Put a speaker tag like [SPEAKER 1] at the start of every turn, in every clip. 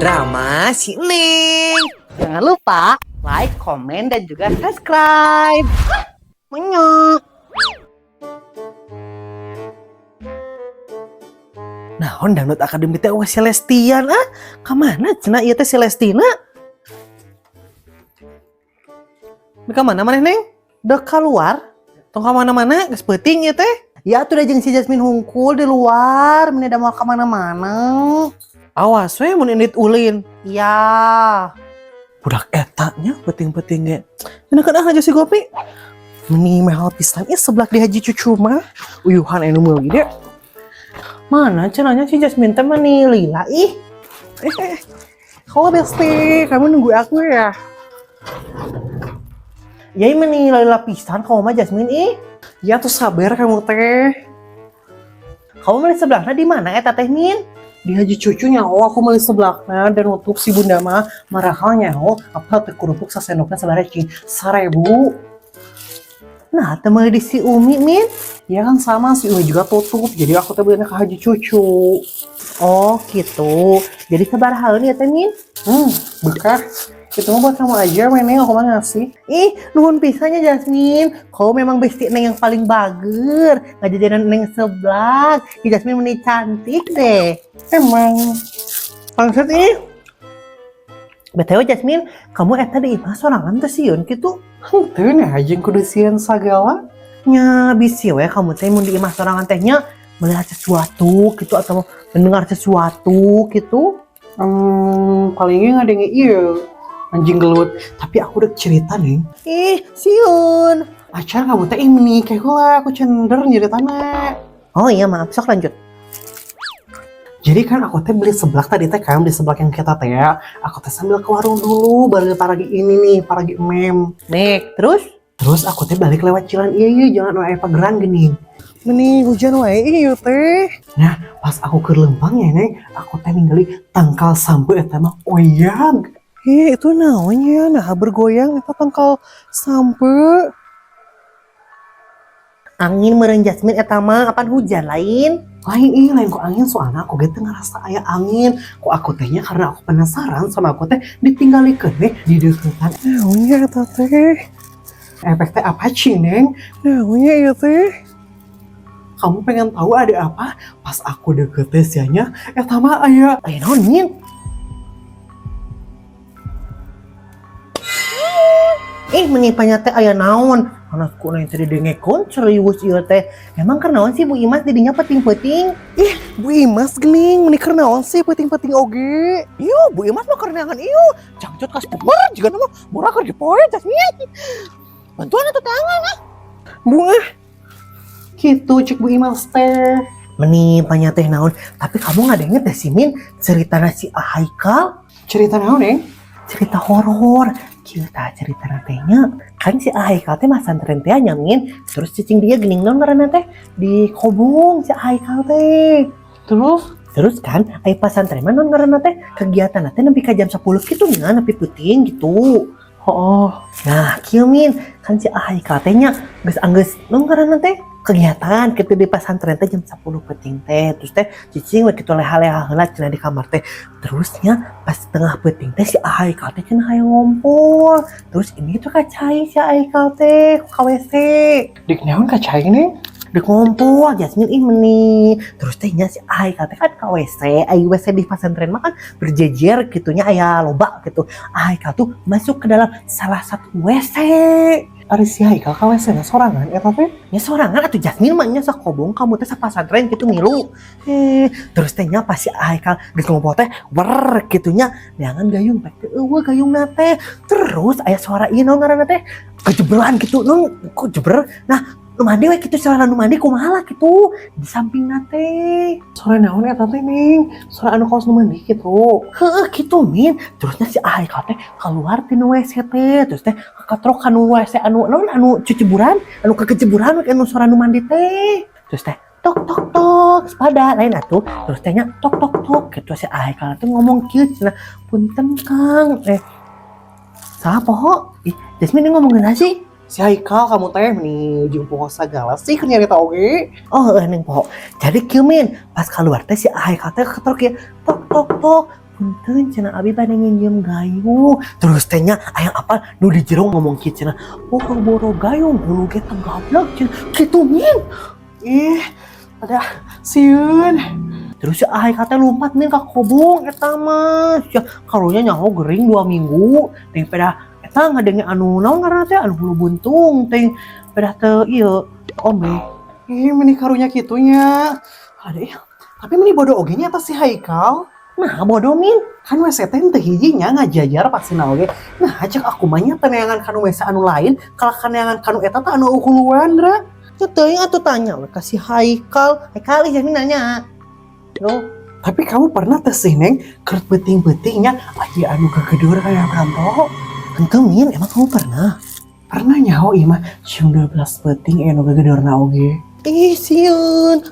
[SPEAKER 1] Drama si Neng.
[SPEAKER 2] Jangan lupa like, komen, dan juga subscribe. Menyok.
[SPEAKER 1] Naon Dangdut Akademi teh euweuh Celestian ah? Ka mana cenah ieu teh Celestina? Ka mana maneh, Neng? Dek keluar. Tong ka mana-mana geus peuting ieu teh.
[SPEAKER 2] Ya tuh jeung si Jasmine hungkul di luar, meni da moal ka mana-mana.
[SPEAKER 1] Awas we mun indit ulin.
[SPEAKER 2] Iya.
[SPEAKER 1] Budak eta nya peuting-peuting ge. Cenah keun ah si Gopi. Meni mehal pisan ieu seblak di Haji Cucu mah. Uyuhan anu meuli deh. Mana cenahnya si Jasmine teh meni lila ih. Eh, Halo Besti, kamu nunggu aku ya? Ya meni lila pisan kamu mah, Jasmine, ih. Ya tuh sabar kamu teh.
[SPEAKER 2] Kamu beli sebelahnya di mana eta teh, Min?
[SPEAKER 1] Di Haji Cucunya, oh aku beli sebelahnya dan nutup si bunda mah marahalnya, oh apa teh kerupuk sasendoknya sabaraha cing 1.000.
[SPEAKER 2] Nah, teu meuli di si Umi, Min.
[SPEAKER 1] Ya kan sama si Umi juga tutup, jadi aku teh belinya ke Haji Cucu.
[SPEAKER 2] Oh, gitu. Jadi sabaraha ya teh, Min?
[SPEAKER 1] Bekas. Itu mah buat kamu aja, Neng, aku mah ngasih.
[SPEAKER 2] Ih, nuhun pisan nya, Jasmine. Kau memang bestie Neng yang paling bager. Ngajajanan Neng seblak. Ih, Jasmine meni cantik deh.
[SPEAKER 1] Emang. Bangsat ih.
[SPEAKER 2] BTW Jasmine, kamu eta di imah sorangan teh sieun kitu?
[SPEAKER 1] Henteu nih jeung kudu sieun sagala.
[SPEAKER 2] Nya bisi we kamu teh mun di imah sorangan teh nya melihat sesuatu gitu atau mendengar sesuatu gitu.
[SPEAKER 1] Palingnya ngadenge ieu anjing gelut. Tapi aku udah cerita nih.
[SPEAKER 2] Ih, sieun.
[SPEAKER 1] Acar kamu teh ini kayak lah aku cender nyeritana.
[SPEAKER 2] Oh iya, maaf, sok lanjut.
[SPEAKER 1] Jadi kan aku teh beli seblak tadi teh kan beli seblak yang kita teh ya. Aku teh sambil ke warung dulu balik paragi ini nih, paragi mem.
[SPEAKER 2] Nek, terus?
[SPEAKER 1] Terus aku teh balik lewat jalan iya jalan wae pageran gini. Meni hujan wae ieu teh. Nah, pas aku ke lempang ya, Neng, aku teh ningali tangkal sampeu eta mah oyag. Ih, itu naonnya? Nah, bergoyang eta tangkal sampeu.
[SPEAKER 2] Angin meureun, Jasmine, eta mah apan hujan lain.
[SPEAKER 1] Lain ih, lain ku angin soalnya aku ge teu ngerasa aya angin. Ku aku tehnya karena aku penasaran sama aku teh ditinggalikeun nih di deketan. Naonnya eta teh? Efek teh apa sih, Neng? Naonnya ieu teh? Kamu pengen tahu ada apa? Pas aku deket teh sianya, eta mah aya
[SPEAKER 2] Aya naon, Min? Ih, meni panya teh aya naon? Anakku neng tadi dengekeun serius ieu teh. Emang keur naon sih Bu Imas didinya peuting-peuting?
[SPEAKER 1] Ih, Bu Imas gening, meni keur naon sih peuting-peuting oge?
[SPEAKER 2] Iyo, Bu Imas mah keur neangan ieu. Cangcut customer jiga mah murah keur dipoe, Jasmine. Bantuan atau tangan ah.
[SPEAKER 1] Bu ah. Gitu cek Bu Imas teh.
[SPEAKER 2] Meni panya teh naon? Tapi kamu nggak denger teh si Min cerita si Haikal?
[SPEAKER 1] Cerita naon, Neng?
[SPEAKER 2] Cerita horor. Cerita cerita tehnya kan si Haikal teh masantren teh nya, Min. Terus cicing dia gening naon ngaranna teh di kobong si Haikal teh.
[SPEAKER 1] Terus?
[SPEAKER 2] Terus kan ai pasantren mah naon ngaranna teh kegiatan teh nepi ka jam 10 gitu nya, nepi peuting gitu.
[SPEAKER 1] Oh.
[SPEAKER 2] Nah, kieu, Min, kan si Haikal teh nya geus anggeus naon ngaranna teh kegiatan gitu di pesantren teh jam 10 peuting teh, terus teh cicing we kitu leha-leha heula cenah di kamar teh. Terusnya pas tengah peuting teh si Haikal teh cenah hayang ngompol, terus ini tuh ka cai si Haikal teh ka WC.
[SPEAKER 1] Dik naon ka cai, Neng?
[SPEAKER 2] Di ngompol, Jasmine, ih meni. Terus teh nya si Haikal teh kan ka WC, ai WC di pesantren mah kan berjejer gitunya, aya loba gitu. Haikal tuh masuk ke dalam salah satu WC.
[SPEAKER 1] Ari si Haikal ka WC na sorangan eta teh?
[SPEAKER 2] Nya sorangan atuh, Jasmine, mah nya sakobong kamu teh sapasantren gitu ngilu. Eh, terus teh nya pas si Haikal geus ngompol teh wer kitu nya, neangan gayung pek teh euweuh gayungna teh. Terus aya suara ieu naon ngaranna teh kejebrelan gitu, naon kok jeber. Nah, nu mandi we kitu, suara nu mandi kumaha lah kitu di sampingna teh.
[SPEAKER 1] Suara naon eta teh, Neng? Suara anu kaos nu mandi gitu?
[SPEAKER 2] Heeh kitu, Min. Terusnya si Haikal teh keluar tina WC teh, terus teh katrok anu WC anu naon anu cuciburan, anu kekeceburan anu suara nu mandi teh. Terus teh tok tok tok sepada lain atuh. Terus teh nya tok tok tok gitu, si Haikal teh ngomong kieu cenah, "Punten Kang." Eh, salah poho. Ih, Jasmine ini ngomongin apa sih?
[SPEAKER 1] Si Haikal kamu teh meni jeung poho sagala sih keur nyarita oge.
[SPEAKER 2] Oh, heueuh, Neng poho. Jadi kieu, Min, pas keluar teh si Haikal teh ketrok ya, tok tok tok. Punten, cenah, abi bade nginjem gayung. Terus teh nya aya apa nu di jero ngomong kieu cenah, "Boro-boro gayung, hulu ge gablek," cenah kitu, Min.
[SPEAKER 1] Ih, ada sieun.
[SPEAKER 2] Terus si Haikal teh lompat, Min, ka kobong eta mah. Sia karunya nyaho gering 2 minggu teh, pedah eta ngadenge anu naon ngaranna teh, anu hulu buntung teh, pedah teu ieu ombe.
[SPEAKER 1] Ih, meni karunya kitunya. Ada ya. Tapi meni bodoh oge nya eta si Haikal.
[SPEAKER 2] Nah, bodoh, Min?
[SPEAKER 1] Kan WC teh teu hiji nya, ngajajar pasti oge. Nah, cek aku mah nya teu neangan kanu WC anu lain, kalah kaneangan kanu eta teh anu huluan, Dra.
[SPEAKER 2] Ya teuing atuh, tanya we ka si Haikal. Haikal ih, jadi nanya. Yo,
[SPEAKER 1] Tapi kamu pernah teh sih, Neng, keur peuting-peutingnya aya anu gegedeur kayak kanto?
[SPEAKER 2] Henteu, Min, emang kamu pernah?
[SPEAKER 1] Pernah nyaho ieu mah jam 12 peuting aya nu gegedeurna oge.
[SPEAKER 2] Ih, sieun.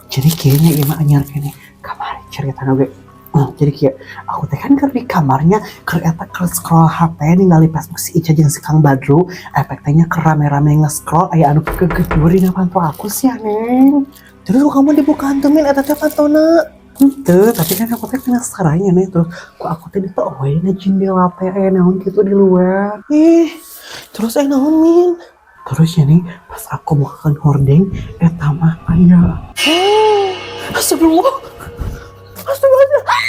[SPEAKER 1] Jadi kayaknya ieu mah anyar keneh. Kamari cerita oge. Jadi kieu, aku teh kan keur di kamarnya, keur eta keur scroll HP ningali Facebook si Ica jeung si Kang Badru, efek teh nya keur rame-rame nge-scroll aya anu gegedeur dina panto aku sih, Neng.
[SPEAKER 2] Terus kamu dibuka henteu, Min, eta teh pantona?
[SPEAKER 1] Henteu, tapi kan aku teh penasaran nya nih, terus ku aku teh ditok we na jendela teh aya naon gitu di luar.
[SPEAKER 2] Ih, terus naon, Min?
[SPEAKER 1] Terus ya nih, pas aku bukakan hordeng, eta mah aya.
[SPEAKER 2] Oh, astagfirullah. Astagfirullah.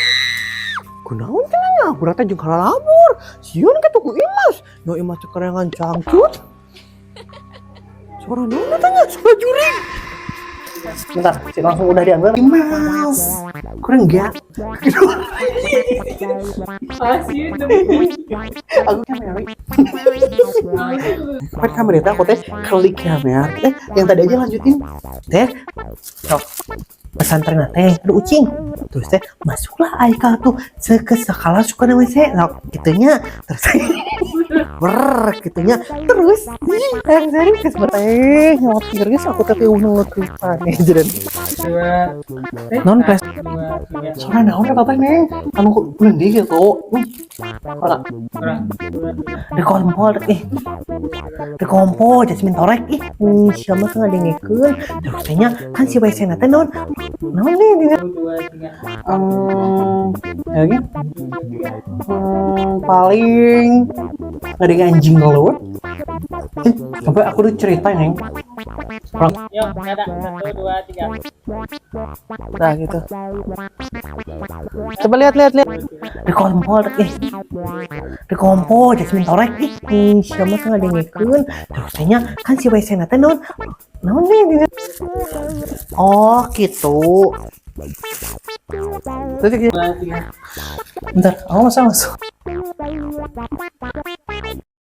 [SPEAKER 2] Kunaon cenah nya? Budak teh jeung kalalabur. Sieun kitu ku Imas. No Imas teh karangan cangcut. Suara naon eta nya? Suara jurig.
[SPEAKER 1] Bentar, sih langsung udah diambil. Mas, kurang enggak?
[SPEAKER 3] Asin demi.
[SPEAKER 1] Aku kamera. Kan kamera itu aku teh klik kamera. Eh, yang tadi aja lanjutin.
[SPEAKER 2] Teh. Sok. Pesantren teh ada ucing. Terus teh masuklah Aikal tuh ke sekolah suka nama saya. Nah, gitunya. Terus ber gitunya. Terus ih, yang serius teh nyawat serius aku teh udah ngekipan nih jadi
[SPEAKER 3] Dua.
[SPEAKER 1] Non pres.
[SPEAKER 3] Dua, tiga.
[SPEAKER 1] Soalnya naon eta teh, Neng? Anu mending gitu. Ora.
[SPEAKER 3] Kurang. Dua, tiga.
[SPEAKER 2] Di kompor ih, di kompor Jasmine torek ih. Siapa tuh ngadengekeun terus teh nya kan si WC na teh naon naon nih di
[SPEAKER 3] Satu, dua, tiga.
[SPEAKER 1] Ya gitu.
[SPEAKER 3] Dua, tiga.
[SPEAKER 1] Paling ada anjing ngeluh. Eh, sampai aku udah cerita, Neng.
[SPEAKER 3] Yuk, ada. Satu, dua, tiga.
[SPEAKER 2] Nah, gitu. Coba lihat, lihat, lihat.
[SPEAKER 3] Dua, tiga.
[SPEAKER 2] Di kompor ih, di kompor Jasmine torek ih. Siapa tuh ngadengekeun terus teh nya kan si WC na teh naon naon nih di oh gitu.
[SPEAKER 1] Terus
[SPEAKER 3] Dua, tiga.
[SPEAKER 1] Bentar, aku masa masuk.